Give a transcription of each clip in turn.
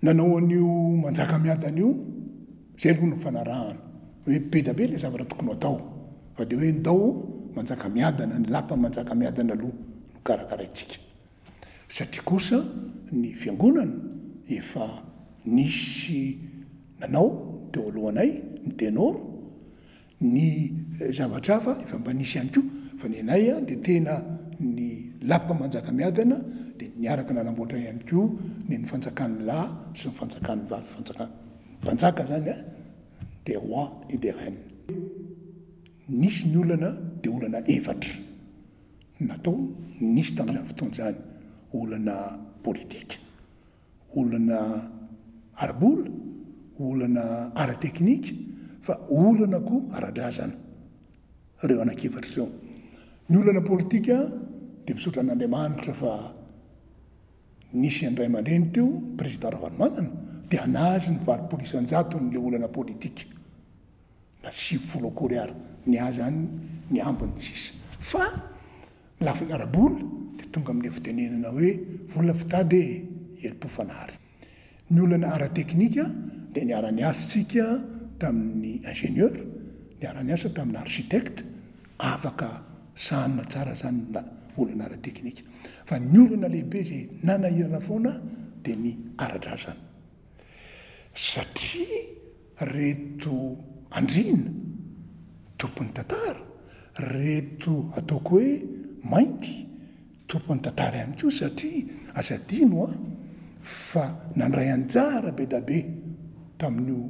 Nanao an'io Manjakamiadana io, izay aloha no nifanarahana, hoe be da be ilay zavatra tokony ho atao, fa dia hoe ndao Manjakamiadana, ny lapa Manjakamiadana aloha no karakaraintsika. Satria kosa ny fiangonana efa nisy nanao teo alohanay, ny ténor, Ny zavatra hafa efa mba nisy ihany koa fa ny anay dia tena ny lapa Manjakamiadana dia niaraka nanamboatra ihany koa ny ny fanjakan'ny lahy sy ny fanjakan'ny vavy, fanjakan'ny mpanjaka zany an, des rois et des reines. Nisy ny olana dia olana efatra natao nisy tamin'izany fotoana izany, olana politika, olana ara-bola, olana ara-teknika fa olana koa ara-drazana ireo anankiefatra ireo. Ny olana politika dia misaotra an'Andriamanitra fa nisy an'i Raiamandreny teo, Président Ravalomanana, dia anazy ny 80 isan-jaton'ilay olana politika. na 90 akory ary ny ahy zany ny ambiny sisa fa ny lafiny ara-bola dia tonga amin'ilay fitenenana hoe vola fitady e, herim-po fanary. Ny olana ara-teknika dia niara-niasa tsika tamin'ny ingénieur, niara-niasa tamin'ny architecte, afaka sahanina tsara zany ny olana ara-teknika. Fa ny olana lehibe izay nanahirana foana dia ny ara-drazana. Satria reto andriana tompon'ny tantara, reto ataoko hoe mainty tompon'ny tantara ihany koa satria aza adino an, fa nandray anjara be da be tamin'io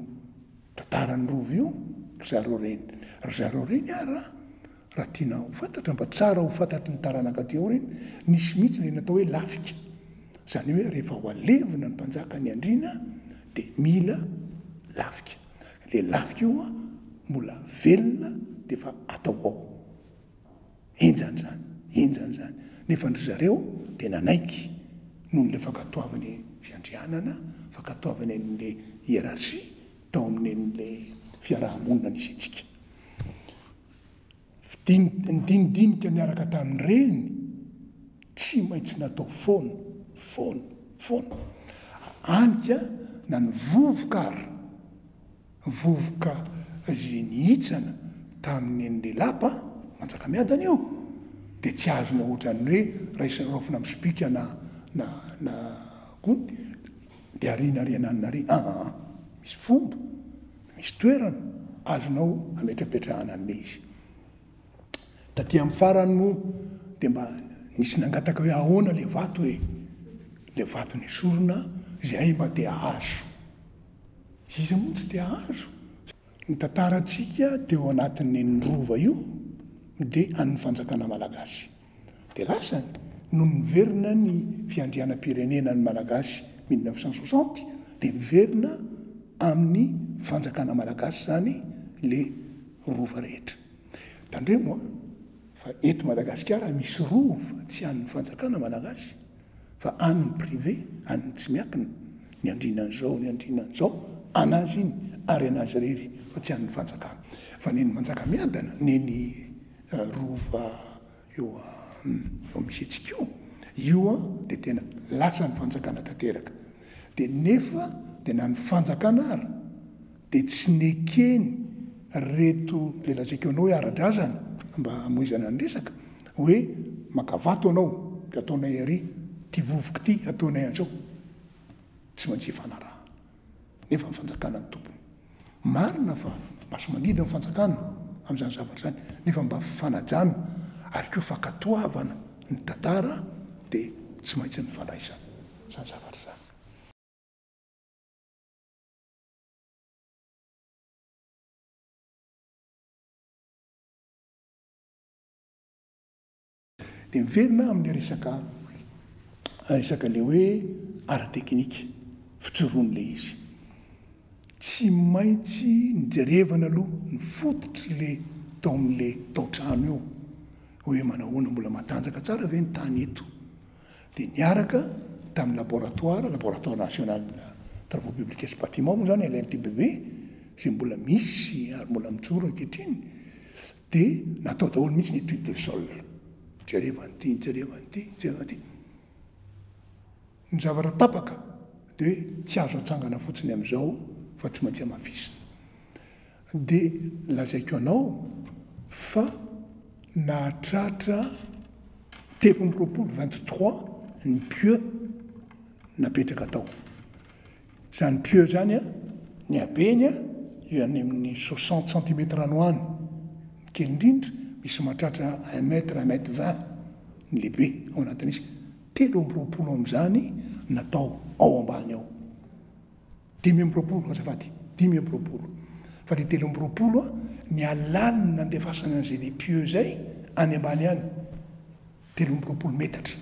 tantaran'ny rova io ry zareo ireny. Ry zareo ireny ara raha tiana ho fantatra, mba tsara ho fantatry ny taranaka aty aoriana, nisy mihitsy ilay natao hoe lafika. Izany hoe rehefa ho alevina ny mpanjaka ny andriana dia mila lafika. Ilay lafika io mbola velona dia efa atao ao. Henjana izany, henjana izany. Nefa ndry zareo dia nanaiky noho ilay fankatoavany fiandrianana, fankatoavany an'ilay hiérarchie tao amin'ilay fiaraha-monina nisy antsika. Nidinidinika niaraka tamin'ireny, tsy maintsy natao foana, foana, foana. Any ka na ny vovoka ary, vovoka izay nihitsana tamin'iny lapa Manjakamiadana io, dia tsy azonao ohatran'ny hoe raisina raofina amin'ny sobika na, na, na gony, dia ariana ariana any na ary, aa, misy fomba. Misy toerana azonao ametrapetrahana an'ilay izy. Taty amin'ny farany moa dia mba nisy nangataka hoe ahoana ilay vato e? Ilay vato nesorina izay mba te hahazo. Iza moa tsy te hahazo? Ny tantarantsika teo anatin'iny rova io dia an'ny fanjakana malagasy. Dia lasany, nony niverina ny fiandrianam-pirenena ny Malagasy 1960 dia niverina amin'ny fanjakana Malagasy izany le rova rehetra. Tandremo a, fa eto Madagasikara misy rova tsy an'ny fanjakana Malagasy fa an'ny privé, an'ny tsy miankina, ny andriana an'izao, ny andriana an'izao, an'azy iny ary an'azy irery fa tsy an'ny fanjakana. Fa neny Manjakamiadana, neny rova eo eo misy antsika io, io an dia tena lasa ny fanjakana tanteraka. Dia nefa dia na ny fanjakana ara dia tsy nekeny reto le lazaiko anao hoe ara-drazana mba hamoizana ny resaka hoe maka vato anao dia ataonay ary ty vovoka ity ataonay an'izao. Tsy maintsy ifanarahana. Nefa ny fanjakana no tompony. Marina fa masi-mandidy ny fanjakana amin'izany zavatra izany, nefa mba fanajana ary koa fankatoavana ny tantara dia tsy maintsy nifandraisana izany zavatra izany. Dia miverina amin'ilay resaka resaka ilay hoe ara-teknika, fijoroan'ilay izy. Tsy maintsy nijerevana aloha ny fototr'ilay tao amin'ilay tao-trano io, hoe manahoana, mbola matanjaka tsara ve ny tany eto. Dia niaraka tamin'ny laboratoire, laboratoire national travaux publics et bâtiments moa izany, LNTBB, izay mbola misy ary mbola mijoro ankehitriny, Dia natao daholo mihitsy ny étude de sol. Jereva an'ity, jereva an'ity, jereva an'ity. Ny zavatra tapaka Dia hoe tsy azo atsangana fotsiny amin'izao fa tsy maintsy hamafisina. Dia lazaiko anao fa nahatratra 23, 23 ny pieux napetraka tao. Izany pieux izany an, ny habeny an, eo any amin'ny 60 centimètres any ho any, ny kely indrindra, misy mahatratra un mètre, un mètre vingt ny lehibe ao anatin'izy. 23 amin'izany natao ao ambany ao. 25 azafady, 25. Fa le 23 an, ny halaliny nandefasana an'izay le pieux zay any ambany any, 23 metatra.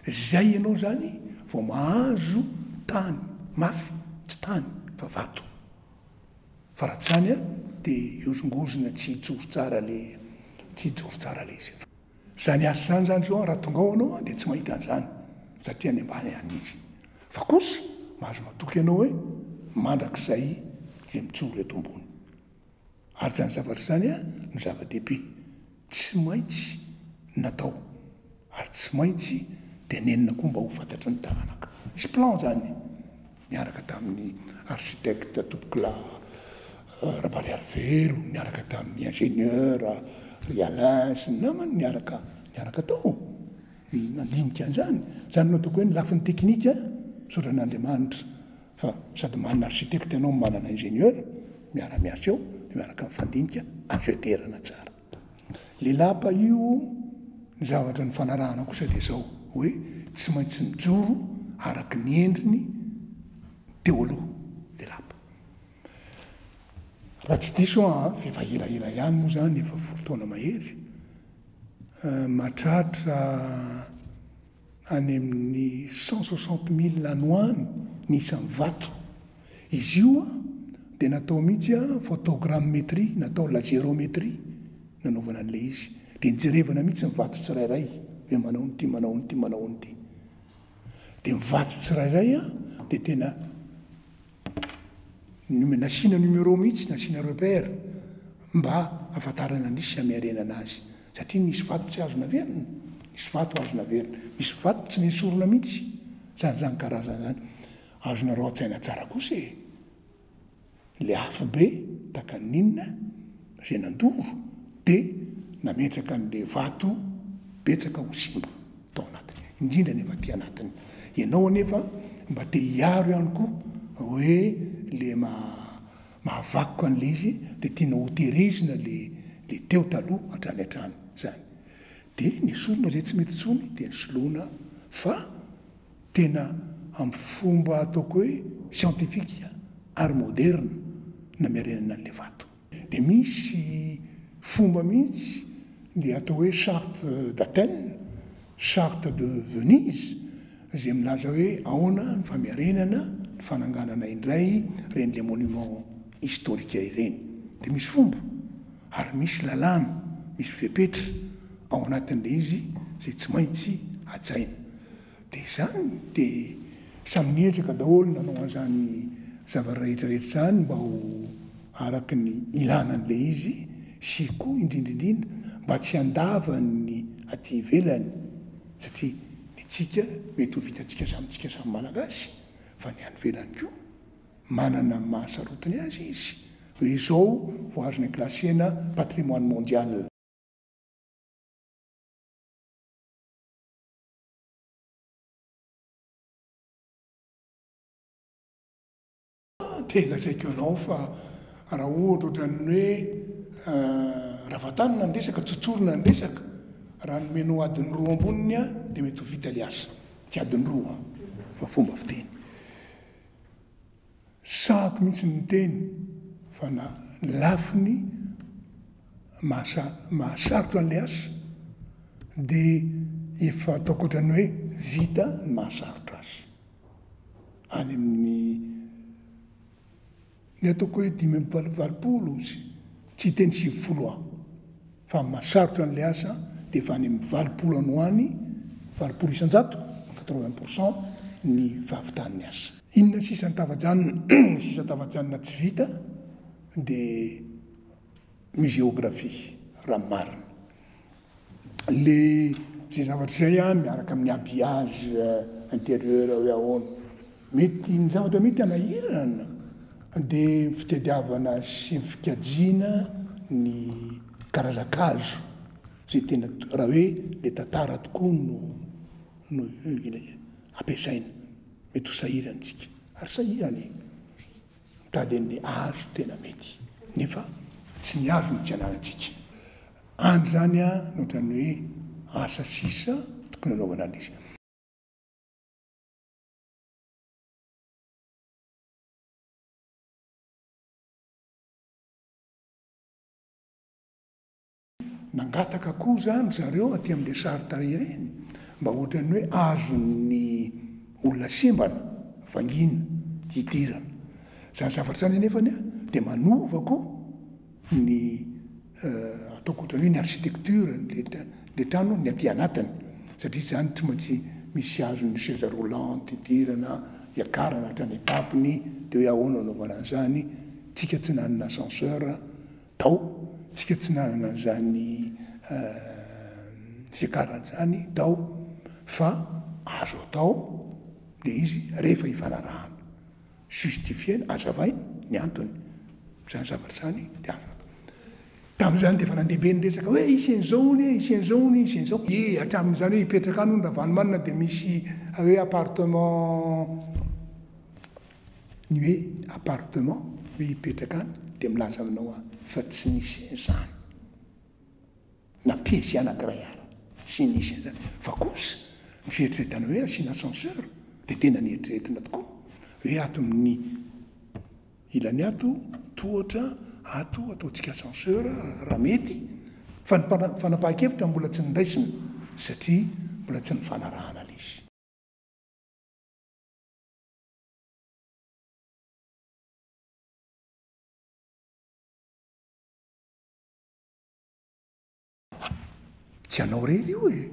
Zay ianao zany vao mahazo tany mafy, tsy tany fa vato. Fa raha tsy zany an, de hihozongozona tsy hijoro tsara le, tsy hijoro tsara le izy. Izany asa izany izany izao raha tonga ao ianao dia tsy mahita an'izany satria any ambany any izy. Fa kosa mahazo matoky ianao hoe mandrakizay ilay mijoro eto ambony. Ary izany zavatra izany no zava-dehibe tsy maintsy natao ary tsy maintsy tenenina koa mba ho fantatry ny taranaka. Misy plan izany. niaraka tamin'ny architecte Tompokolahy Rabariarivelo, niaraka tamin'ny ingénieur ry Alain sy ny namany niaraka niaraka tao ny nandinika an'izany. Izany no ataoko hoe ny lafiny teknika, misaotra an'Andriamanitra fa sady manana architecte ianao no manana ingénieur, miara-miasa eo dia miaraka mifandinika, azo ianteherana tsara. Le lapa io, ny zavatra nifanarahana kosa dia izao, hoe tsy maintsy mijoro araka ny endriny teo aloha le lapa. Raha tsy diso aho an, fa efa elaela ihany moa izany, efa folo taona mahery, mahatratra any amin'ny 160 000 any ho any ny isan'ny vato. Izy io dia natao mihitsy photogrammetrie, natao laserometrie nanaovana an'ilay izy. Dia nijerevana mihitsy ny vato tsirairay hoe manao an'ity, manao an'ity, manao an'ity. Dia ny vato tsirairay dia tena Nasiana numéro mihitsy, nasiana repère mba hahafantarana ny sy hamerenana azy. Satria nisy vato tsy azo naverina, nisy vato azo naverina, misy vato tsy nesorina mihitsy. Izany izany karazana izany. Azonareo an-tsaina tsara kosa e! Ilay afobe tahaka ny inona izay nandoro dia nametraka an'ilay vato betsaka ho simba tao anatiny, indrindra ny avy aty anatiny. Ianao anefa mba te hiaro ihany koa hoe le mahavakoka an'ilay izy dia tianao hotehirizina le le teo taloha hatrany hatrany izany. Dia nesorina izay tsy mety intsony dia nosoloina fa tena amin'ny fomba ataoko hoe scientifique ary moderne namerenana an'ilay vato. Dia misy fomba mihitsy ny atao hoe charte d'Athènes, charte de Venise, izay milaza hoe ahoana ny famerenana, ny fananganana indray ireny le monument historique ireny. Dia misy fomba ary misy lalàna, misy fepetra ao anatin'ilay izy izay tsy maintsy hajaina. Dia izany dia samy niezaka daholo nanao an'izany zavatra rehetra rehetra izany mba ho araka ny ilana an'ilay izy sy koa indrindra indrindra mba tsy handavan'ny aty ivelany satria ny antsika mety ho vitantsika samy tsika samy Malagasy fa ny any ivelany koa manana ny maha sarotiny azy izy hoe izao vao azony classena patrimoine mondial. Dia lazaiko anao fa raha ohatra ohatran'ny hoe raha-vantanina ny resaka, tsotsorina ny resaka, raha nomenao adiny roa amboniny aho dia mety ho vita ilay asa. Tsy adiny roa an, fa fomba fiteny. Sahako mihitsy ny miteny fa na ny lafiny mahasarotra an'ilay asa dia efa ataoko ohatran'ny hoe vita ny mahasarotra azy. Any amin'ny ny ataoko hoe 85 sy tsy hiteny 90 aho fa ny mahasarotra an'ilay asa dia efa any amin'ny 80 any ho any, 80%, 80 pour cent ny fahavitan'ny asa. Inona sisa ny tafajanona? Ny sisa tafajanona tsy vita dia muséographie raha ny marina. Le zay zavatra izay an miaraka amin'ny habillage intérieur hoe ahoana. Mety ny zavatra mety hanahirana dia ny fitadiavana sy ny fikajiana ny karazan-kazo izay tena raha hoe ilay tantara tokoa no no ampiasaina. Mety ho sahirana isika ary sahirana e! Mitady an'ilay hazo tena mety nefa tsy ny hazo no tsy ananantsika. Any izany no ohatran'ny hoe asa sisa tokony hanaovana an'izy. Nangataka koa izany zareo aty amin'ilay sary tarehy ireny mba ohatran'ny hoe azon'ny olona sembana vangiana hidirana. Izany zavatra izany anefany dia manova koa ny ataoko ohatran'ny hoe ny architecture an'ilay trano ny aty anatiny satria izany tsy maintsy misy azon'ny chaise roulante hidirana, hiakarana hatrany an-tampony dia hoe ahoana no anaovana an'izany, tsika tsy nanana ascenseur. Tao, tsika tsy nanana an'izany fiakarana izany tao fa azo atao le izy rehefa ifanarahana. Justifier-na, azavaina ny antony. Izany zavatra izany dia azo atao. Tamin'izany dia efa nandeha be ny resaka hoe hisy an'izao hono e, hisy an'izao hono e, hisy an'izao. Ie, hatramin'izany hoe hipetraka any hono Ravalomanana dia misy hoe appartement. Ny hoe appartement hoe hipetraka any dia milaza aminao aho fa tsy nisy an'izany na piesy anankiray ara tsy nisy an'izany fa kosa ny fieritreretana hoe asiana ascenseur dia tena nieritreretina tokoa hoe ato amin'ny ilany ato tohatra ato ataontsika ascenseur raha mety fa ny fanapahan-kevitra mbola tsy noraisina satria mbola tsy nifanarahana ilay izy. Tsy anao irery io e!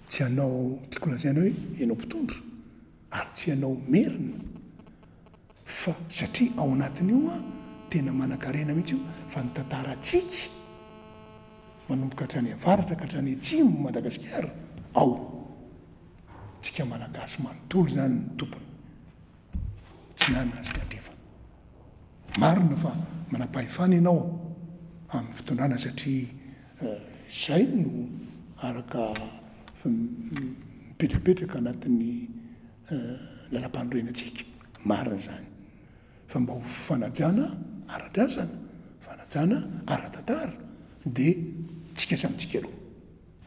Tsy anao, tiako lazaina hoe ianao mpitondra, ary tsy ianao merina, fa satria ao anatin'io an, tena manankarena mihitsy io, fa ny tantarantsika manomboka hatrany avaratra ka hatrany atsimo Madagasikara, ao. Tsika Malagasy manontolo izany no tompony, atsinanana sy ny andrefana. Marina fa manam-pahefana ianao amin'ny fitondrana satria izay no araka mipetrapetraka anatin'ny lalampanorenantsika. Marina izany. Fa mba ho fanajana ara-drazana, fanajana ara-tantara dia tsika samy tsika aloha.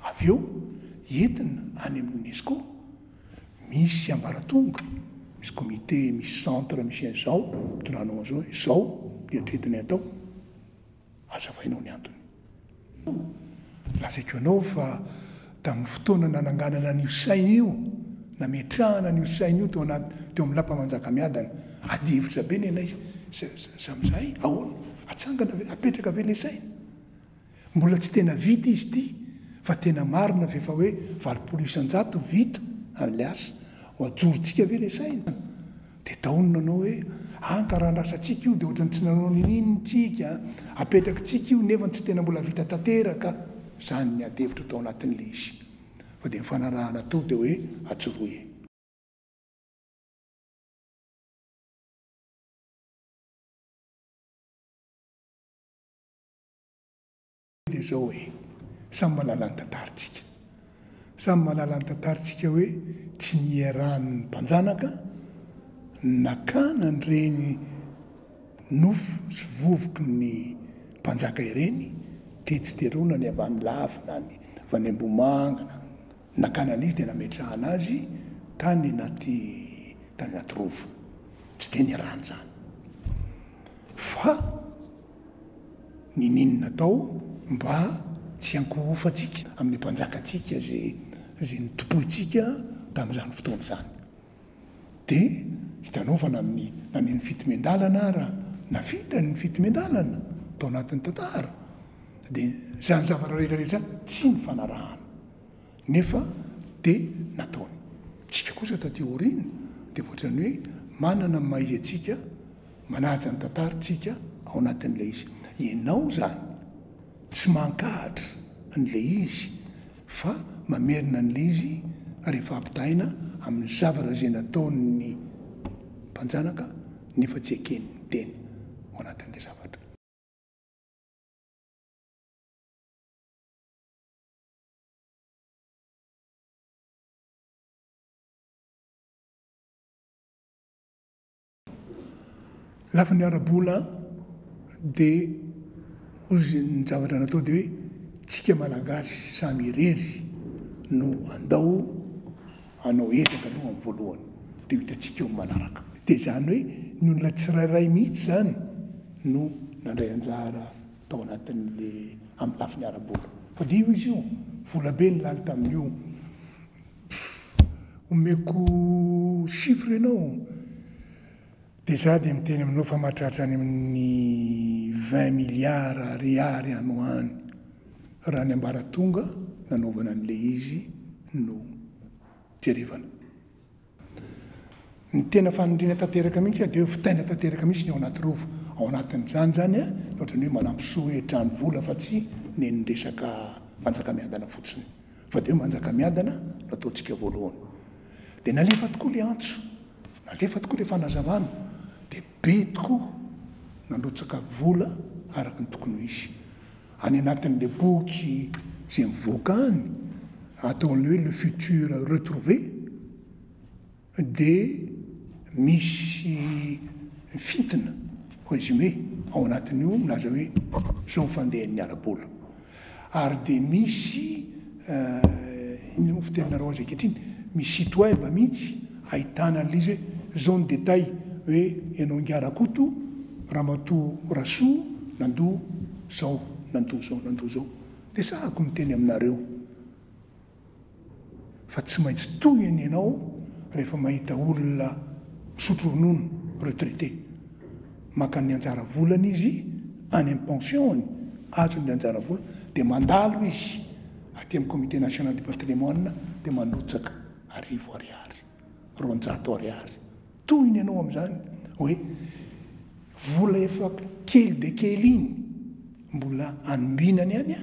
Avy eo, entina any amin'ny Unesco, misy ambaratonga, misy comité, misy centre, misy an'izao, mitondranao an'izao, izao ny eritreretinay atao, azavainao ny antony. Lazaiko anao fa tamin'ny fotoana nananganana an'io saina io, nametrahana an'io saina io teo anaty, teo amin'ny lapa Manjakamiadana, adihevitra be ny anay samy izahay, ahoana? Atsangana ve, apetraka ve ilay saina? Mbola tsy tena vita izy ity fa tena marina ve fa hoe 80% vita an'ilay asa? Ho ajorontsika ve ilay saina? Dia taonina anao hoe an ka raha andrasantsika io dia ohatran'ny tsy nanao niniana tsika, apetrakitsika io nefa tsy tena mbola vita tanteraka. Izany ny ady hevitra tao anatin'ilay izy. Fa dia ny fanarahana tao dia hoe ajoroy e. Dia izao e, samy mahalala ny tantarintsika. Samy mahalala ny tantarintsika hoe tsy niarahan'ny mpanjanaka nakana an'ireny nofo sy vovoky ny mpanjaka ireny tetsy teroa na ny avy any Ilafy na ny avy any Ambohimanga na nakana an'izy dia nametrahana azy tany anaty tany anaty rova. Tsy dia niarahana izany. Fa Niniana natao mba tsy hiankohofantsika amin'ny mpanjakantsika izay izay notompointsika tamin'izany fotoana izany. Dia hitanao fa na amin'ny na ny fitomiandalana ara, nafindra ny fitomiandalana tao anatin'ny tantara, dia izany zavatra rehetra rehetra izany tsy nifanarahana. Nefa dia nataony. Tsika kosa taty aoriana dia ohatran'ny hoe manana ny maha izy antsika, manaja ny tantara tsika ao anatin'ilay izy. Ianao izany tsy mankahatra an'ilay izy fa mamerina an'ilay izy rehefa ampitahaina amin'ny zavatra izay nataon'ny. mpanjanaka nefa tsy eken'ny tena ao anatin'ilay zavatra. Lafiny ara-bola dia hozy ny zavatra natao dia hoe tsika Malagasy samy irery no andao hanao ezaka aloha amin'ny voalohany dia ho hitantsika eo amin'ny manaraka. Dia izany hoe ny olona tsirairay mihitsy izany no nandray anjara tao anatin'le amin'ny lafiny ara-bola. Fa dia io izy io, vola be ny lany tamin'io. Omeko chiffre ianao dia za dia miteny aminao fa mahatratra any amin'ny 20 milliards ariary any ho any raha ny ambaratonga nanaovana an'ilay izy no jerevana. Ny tena fanindriana tanteraka mihitsy dia hoe vitaina tanteraka mihitsy ny ao anaty rova. Ao anatin'izany izany ny ohatran'ny hoe manampy soa hoe trano vola fa tsy nen'ny resaka Manjakamiadana fotsiny. Fa dia Manjakamiadana no ataontsika voalohany. Dia nalefa tokoa ilay antso, nalefa tokoa ilay fanazavana, dia be tokoa nandrotsaka vola araka ny tokony ho izy. Any anatin'ilay boky izay mivoaka any, ataon'ilay hoe Le futur retrouvé, dia misy fintina, résumé, ao anatin'io milaza hoe izao ny fandehan'ny ara-bola. Ary dia misy, inona moa fiteninareo azy ankehitriny, misy site web mihitsy ahitana an'ilay izy hoe izao ny détail hoe ianao ingahy Rakoto, Ramatoa Rasoa nandoa izao, nandoa izao, nandoa izao. Dia sahako miteny aminareo. Fa tsy maintsy tohiny ianao rehefa mahita olona misotro ronono, retraité. Maka ny anjara volany izy any amin'ny pension-ny, azony ny anjara vola, dia mandalo izy aty amin'ny comité national du patrimoine dia mandrotsaka arivo ariary, 200 ariary. Tohiny ianao amin'izany hoe vola efa kely dia kely iny mbola anombinany ihany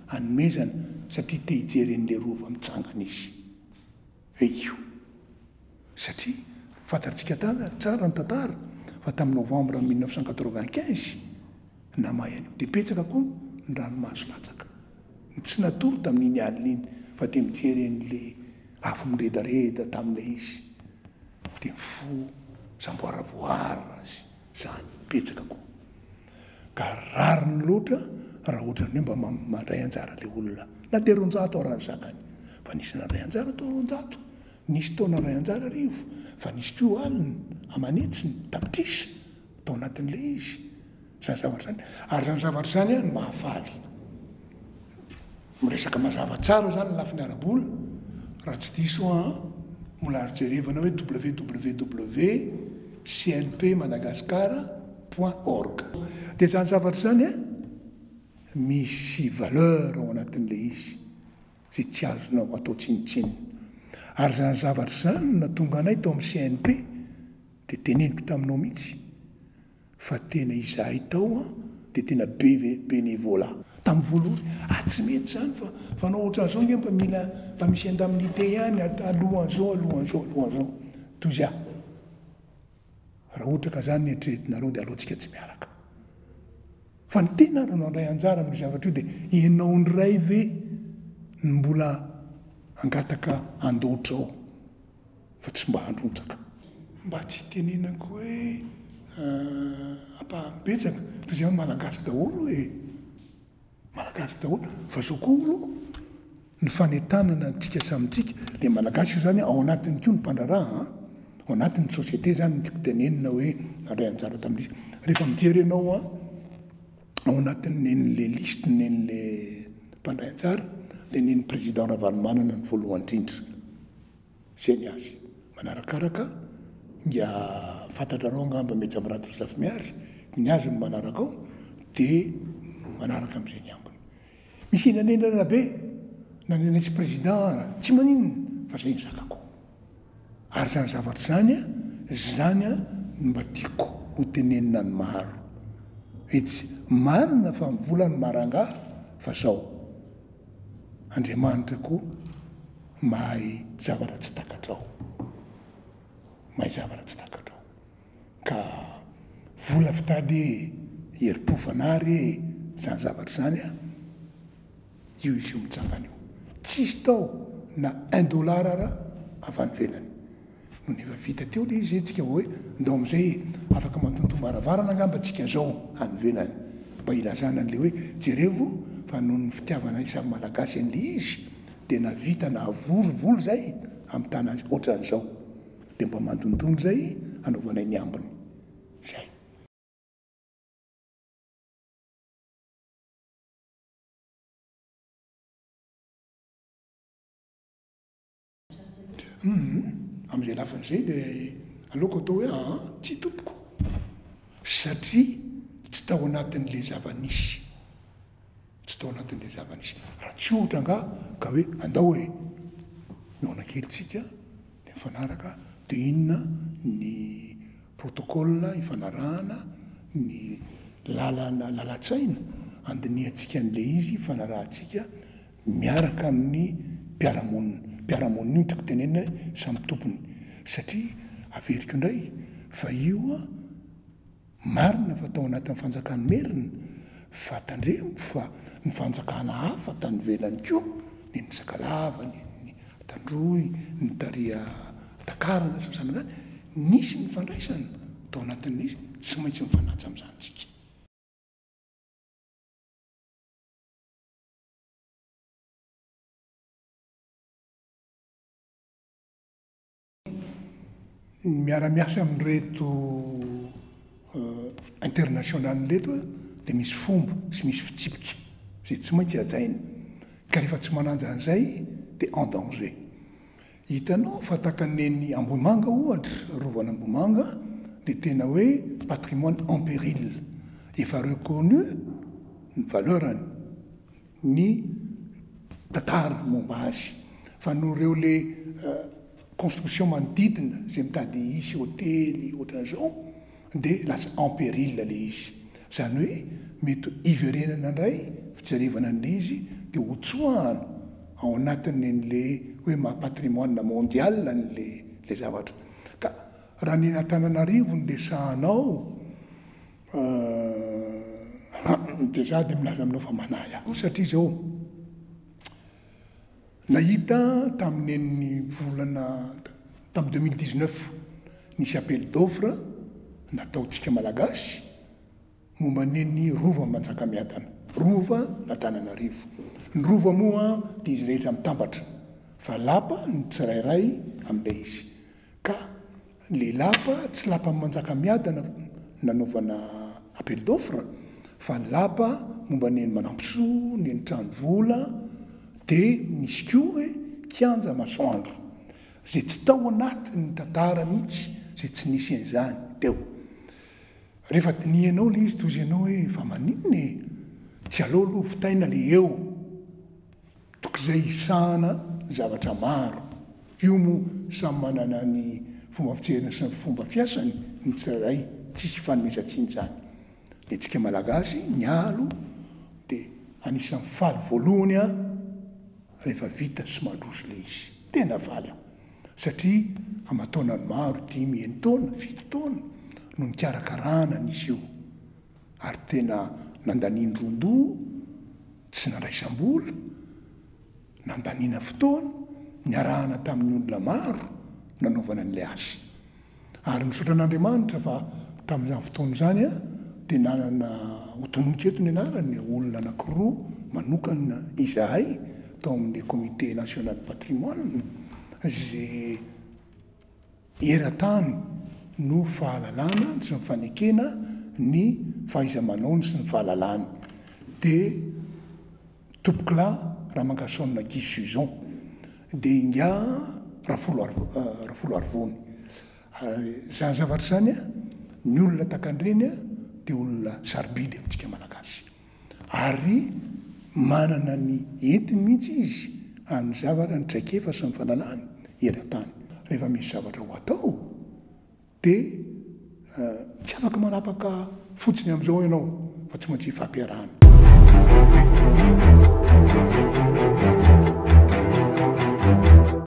anomezana satria te hijery an'ilay rova mitsangana izy. Hoe io. Satria fantatsika tsara ny tantara fa tamin'ny novembre 1995 namay an'io dia betsaka koa ny ranomaso latsaka. Ny tsy natory tamin'iny alina iny fa dia mijery an'ilay afo miredareda tamin'ilay izy. Dia ny fo samboaravoara azy izany betsaka koa. Ka rariny loatra raha ohatran'ny hoe mba mandray anjara ilay olona. Na dia 200 ara ny zakany. Fa nisy nandray anjara tao 200, nisy tao nandray anjara arivo, fa nisy koa alina, aman'hetsiny, tapitrisa tao anatin'ilay izy. Izany zavatra izany. Ary izany zavatra izany no mahafaly. Miresaka mazava tsara izany ny lafiny ara-bola, raha tsy diso aho an, mbola azo jerevana hoe www cnpmadagascar point org. Dia izany zavatra izany an, misy valeur ao anatin'ilay izy, izay tsy azonao atao tsinontsinona. Ary izany zavatra izany no nahatonga anay tao amin'ny CNP, dia teneniko taminao mihitsy, Fa tena izahay tao an dia tena be bénévolat. Tamin'ny voalohany, ah tsy mety izany fa fanao ohatran'izao nge mba mila mba misy indemnité ihany alohan'izao alohan'izao alohan'izao. Toy aho. Raha ohatra ka izany ny eritreretinareo dia aleontsika tsy miaraka. Fa ny tena ary no handray anjara amin'io zavatra io dia ianao indray ve no mbola hangataka handoatra ao? fa tsy mba handrotsaka. Mba tsy hitenenako hoe ampahany betsaka fa izay malagasy daholo e! Malagasy daholo fa zao koa aloha ny fanentanana antsika samy tsika le malagasy io zany ao anatiny koa ny mpandraharaha an! Ao anatin'ny société zany no tiako tenenina hoe nandray anjara tamin'izy. Rehefa mijery ianao an ao anatin'ny le liste nen'le mpandray anjara dia nen'ny président Ravalomanana ny voalohany indrindra. Zay ny azy. Manarakaraka inga fantatrareo angamba Meja Mirado Razafimeary, ny azy no manaraka ao dia manaraka amin'izay ny ambiny. Misy henanenana be na ny anay tsy président ara, tsy maninona fa zay ny zakako. Ary izany zavatra izany an, izany an no mba tiako ho tenenina ny maro. Hoe tsy marina fa ny vola no maha-rangahy fa zao. Andriamanitra koa mahay zavatra tsy takatrao. Mahay zavatra tsy takatrao. Ka vola fitady e, herim-po fanary e, izany zavatra izany an, io izy io mitsangana io. Tsisy tao na un dollar ara avy any ivelany. Nony efa vita teo le izy tsika vao hoe ndao amizay e, afaka mantontom-baravarana angamba tsika zao any ivelany mba hilazana an'le hoe jerevo fa noho ny fitiavanay samy malagasy an'le izy dia navita nahavory vola zay amin'ny tana otran'izao dia mba mandondona zay hanaovanay ny ambiny. Zay. Humm, amin'izay lafiny izay dia aleoko atao hoe aa, tsia tompoko. Satria tsy tao anatin'ilay zava-nisy. Tsy tao anatin'ilay zava-nisy. Raha tsy ohatra angaha ka hoe andao e, mihaona kely tsika dia mifanaraka dia inona ny protocole ifanarahana, ny lalana, lalan-tsaina andinihantsika an'ilay izy, ifanarahantsika miaraka amin'ny mpiara-monina. Mpiara-monina io no tiako tenenina hoe samy tompony. Satria averiko indray fa io an, marina fa tao anatin'ny fanjakan'ny Merina, fa tandremo fa ny fanjakana hafa tany ivelany koa, ny an'ny Sakalava, ny an'ny Antandroy, ny tary Antakarana sy ny samy hafa, nisy ny fandraisana tao anatin'ilay izy, tsy maintsy mifanaja amin'izany tsika. Miara-miasa amin'ireto international ireto dia misy fomba sy misy fitsipika izay tsy maintsy hajaina. Ka rehefa tsy manaja an'izay dia en danger. Hitanao fa tahaka ny eny Ambohimanga ohatra, Rovan'Ambohimanga dia tena hoe patrimoine en péril. Efa reconnu ny valeur-ny. ny tantara momba azy fa noho ireo le construction manodidina izay mitady hisy hotely ohatran'izao dia lasa en péril le izy. Izany hoe mety hiverenana indray fijerevana an'ilay izy dia hotsoahana ao anatin'le hoe maha patrimoine mondial an'le le zavatra. Ka raha ny eny Antananarivo no resahanao Dia za dia milaza aminao fa manahy aho satria izao, nahita tamin'ny volana tamin'ny 2019 nisy appel d'offre nataontsika Malagasy momba an'iny Rova Manjakamiadana, Rova n'Antananarivo. Ny Rova moa dia izy rehetra mitambatra fa lapa ny tsirairay amin'ilay izy. Ka le lapa tsy lapan'i Manjakamiadana nanaovana appel d'offre fa ny lapa momba ny eny Manampisoa, ny eny Tranovola dia misy koa hoe kianja masoandro izay tsy tao anatin'ny tantara mihitsy izay tsy nisy an'izany teo. Rehefa dinihanao le izy tozy ianao hoe fa maninona e? Tsy aleo aloha vitaina le eo. Tok'izay hisahana ny zavatra maro. Io moa samy manana ny fomba fijeriny sy ny fomba fiasany ny tsirairay, tsisy ifanomezan-tsiny izany. Ny antsika Malagasy, ny ahy aloha dia anisan'ny faly voalohany aho rehefa vita sy mandroso ilay izy. Tena faly aho. Satria aman-taonany maro, dimy, enin-taona, fito taona no nikarakarana an'izy io. Ary tena nandanian-drondoha, tsy nandraisam-bola, nandaniana fotoana, niarahana tamin'ny olona maro nanaovana an'ilay asa. Ary misaotra an'Andriamanitra fa tamin'izany fotoana izany dia nanana, hotononiko eto ny anarany, olona anankiroa manokana izahay tao amin'ny Comité National Patrimoine izay eran-tany no fahalalana sy ny fanekena ny fahaiza-manaony sy ny fahalalany dia Tompokolahy Ramangasaona Guy Suzon dia ingahy Rafoloarivony. Ary izany zavatra izany, ny olona tahaka an'ireny dia olona sarobidy amintsika Malagasy. Ary manana ny entiny mihitsy izy amin'ny zavatra, ny traikefa sy ny fahalalany eran-tany. Rehefa misy zavatra ho atao dia tsy afaka manapaka fotsiny amin'izao ianao fa tsy maintsy ifampiarahana.